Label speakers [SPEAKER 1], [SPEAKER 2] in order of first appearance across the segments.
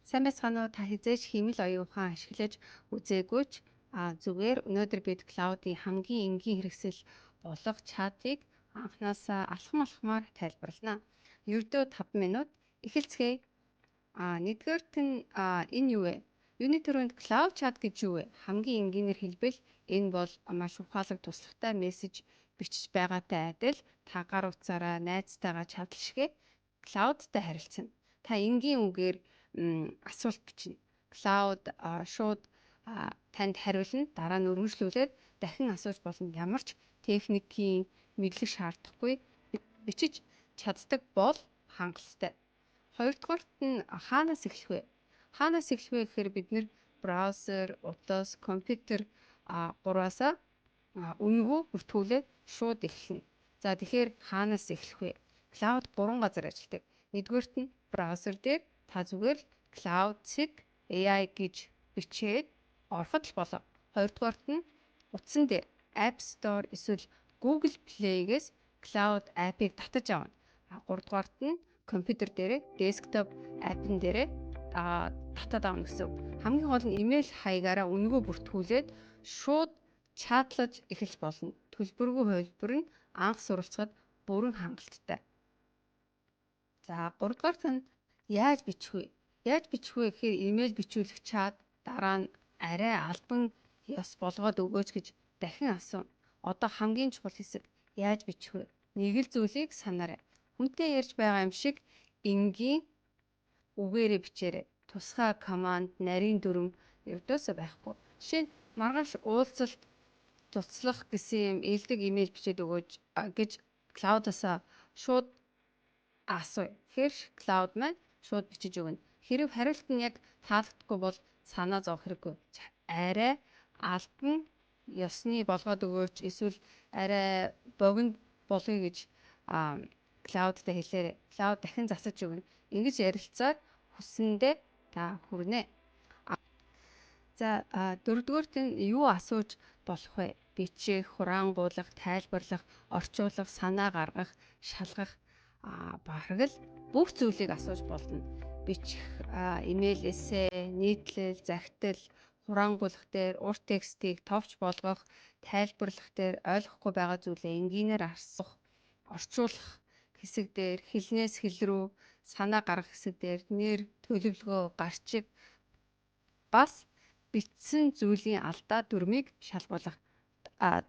[SPEAKER 1] Сайн байцгаана уу? Та хэзээ ч хиймэл оюун ухаан ашиглаж үзээгүй ч зүгээр өнөөдөр бид Claude-ийн хамгийн энгийн хэрэгсэл болох чатыг анхнаасаа алхам алхмаар тайлбарлана. Ердөө 5 минут эхэлцгээе. Нэгдүгээрт нь энэ юу вэ? Юуны түрүүнд Claude Chat гэж юу вэ? Хамгийн энгийнээр хэлбэл, энэ бол маш ухаалаг туслахтай мессеж бичиж байгаатай адил та гар утсаараа найзтайгаа чадал шигээ Claude-тай харилцана. Та энгийн үгээр асуулт бичнэ. Claude шууд танд хариулна. Дараа нь өргөжлүүлээд дахин асууж болно. Ямар ч техникийн мэдлэг шаардахгүй, бичиж чаддаг бол хангалттай. Хоёрдугаарт нь хаанаас эхлэх вэ? Хаанаас эхлэх вэ гэхээр бид нар браузер, утас, компьютер гурваасаа үнэгүй бүртгүүлээд шууд эхэлнэ. За, тэгэхээр хаанаас эхлэх вэ? Claude гурван газар ажилладаг. Нэгдүгээрт нь браузер дээр та зүгээр л Claude.ai гэж бичээд ороход л болоо. Хоёрдугаарт нь утсан дээр App Store эсвэл Google Play-гээс Claude app-ыг татаж авна. Гуравдугаарт нь компьютер дээрээ desktop app-н дээрээ татаад авна гэсэн үг. Хамгийн гол нь имэйл хаягаараа үнэгүй бүртгүүлээд шууд чатлаж эхэлж болно. Төлбөргүй хувилбар нь анх суралцахад бүрэн хангалттай. За, гуравдугаарт нь яаж бичих вэ? Яаж бичих вэ гэхээр имэйл бичүүлэх чат, дараа нь арай албан ёс болгоод өгөөч гэж дахин асууна. Одоо хамгийн чухал хэсэг: яаж бичих вэ? Нэг л зүйлийг санаарай. Хүнтэй ярьж байгаа юм шиг энгийн үгээрээ бичээрэй. Тусгай команд, нарийн дүрэм ердөөсөө байхгүй. Жишээ нь, маргааш уулзалт туслах гэсэн юм элдэг имэйл бичээд өгөөч гэж Claude-аас шууд асууя. Тэгэхээр Claude маань шууд бичиж өгнө. Хэрэв хариулт нь яг таалагдахгүй бол санаа зовох хэрэггүй. Арай албан ёсны болгоод өгөөч эсвэл арай богино болгоё гэж Claude-тай хэлээрэй. Claude дахин засаж өгнө. Ингэж ярилцаад хүссэндээ та хүрнэ. За, дөрөвдүгээрт нь юу асууж болох вэ? Бичих, хураангуйлах, тайлбарлах, орчуулах, санаа гаргах, шалгах, бараг л бүх зүйлийг асууж болно. Бичих, имэйл, эссе, нийтлэл, захидал, хураангуйлах дээр, урт текстийг товч болгох, тайлбарлах дээр, ойлгохгүй байгаа зүйлээ энгийнээр асуух, орчуулах хэсэг дээр, хэлнээс хэл рүү, санаа гаргах хэсэг дээр, нэр, төлөвлөгөө, гарчиг, бас бичсэн зүйлийн алдаа дүрмийг шалгуулах.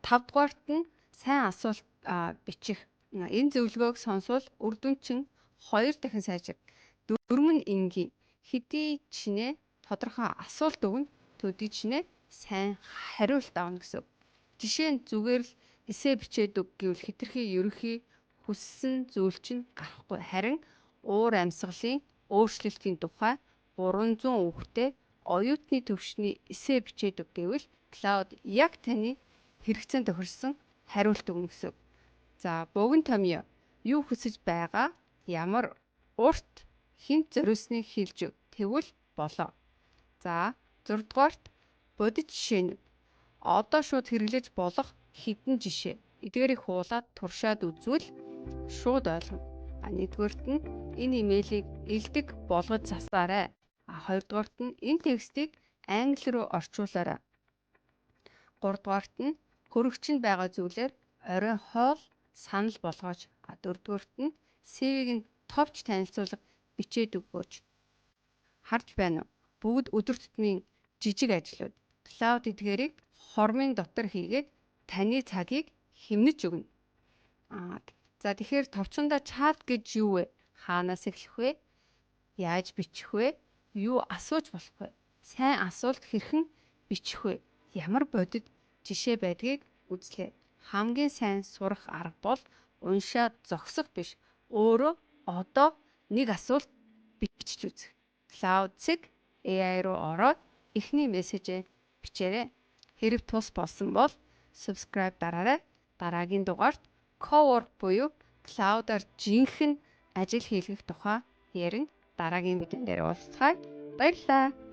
[SPEAKER 1] Тавдугаарт нь сайн асуулт бичих. Энэ зөвлөгөөг сонсвол үр дүн чинь хоёр дахин сайжирна. Дүрэм нь энгийн. Хэдий чинээ тодорхой асуулт өгнө, төдий чинээ сайн хариулт авна гэсэн. Жишээ нь, зүгээр л эссе бичээд өг гэвэл хэтэрхий ерөнхий хүссэн зүйл чинь гарахгүй. Харин уур амьсгалын өөрчлөлтийн тухай 300 үгтэй оюутны түвшний эссе бичээд өг гэвэл Claude яг таны хэрэгцээнд тохирсон хариулт өгнө гэсэн. За, богино томьёо: юу хүсэж байгаа, ямар урт, хэнд зориулсныг хэлж өг. Тэгвэл болоо. За, 6 дугаарт бодит жишээнүүд. Одоо шууд хэрэглэж болох хэдэн жишээ. Эдгээрийг хуулаад туршаад үзвэл шууд ойлгоно. Нэгдүгээрт нь энэ имэйлийг элдэг болгож засаарай. Хоёрдугаарт нь энэ текстийг англи руу орчуулаарай. Гуравдугаарт нь хөрөгчөнд байгаа зүйлээр оройн хоол санал болгооч. Дөрөвдүгээрт нь CV-г нь товч танилцуулга бичээд өгөөч. Харж байна уу? Бүгд өдөр тутмын жижиг ажлууд. Claude эдгээрийг хормын дотор хийгээд таны цагийг хэмнэж өгнө. За, тэгэхээр товчондоо чат гэж юу вэ? Хаанаас эхлэх вэ? Яаж бичих вэ? Юу асууж болох вэ? Сайн асуулт хэрхэн бичих вэ? Ямар бодит жишээ байдгийг үзлээ. Хамгийн сайн сурах арга бол уншаад зогсох биш. Өөрөө одоо нэг асуулт бичиж үзэх. Claude.ai руу ороод эхний мессежээ бичээрэй. Хэрэв тус болсон бол subscribe дараарай. Дараагийн дугаарт Cowork буюу Claude-аар жинхэнэ ажил хийлгэх тухай ярина. Дараагийн видеон дээр уулзцгаая. Баярлалаа.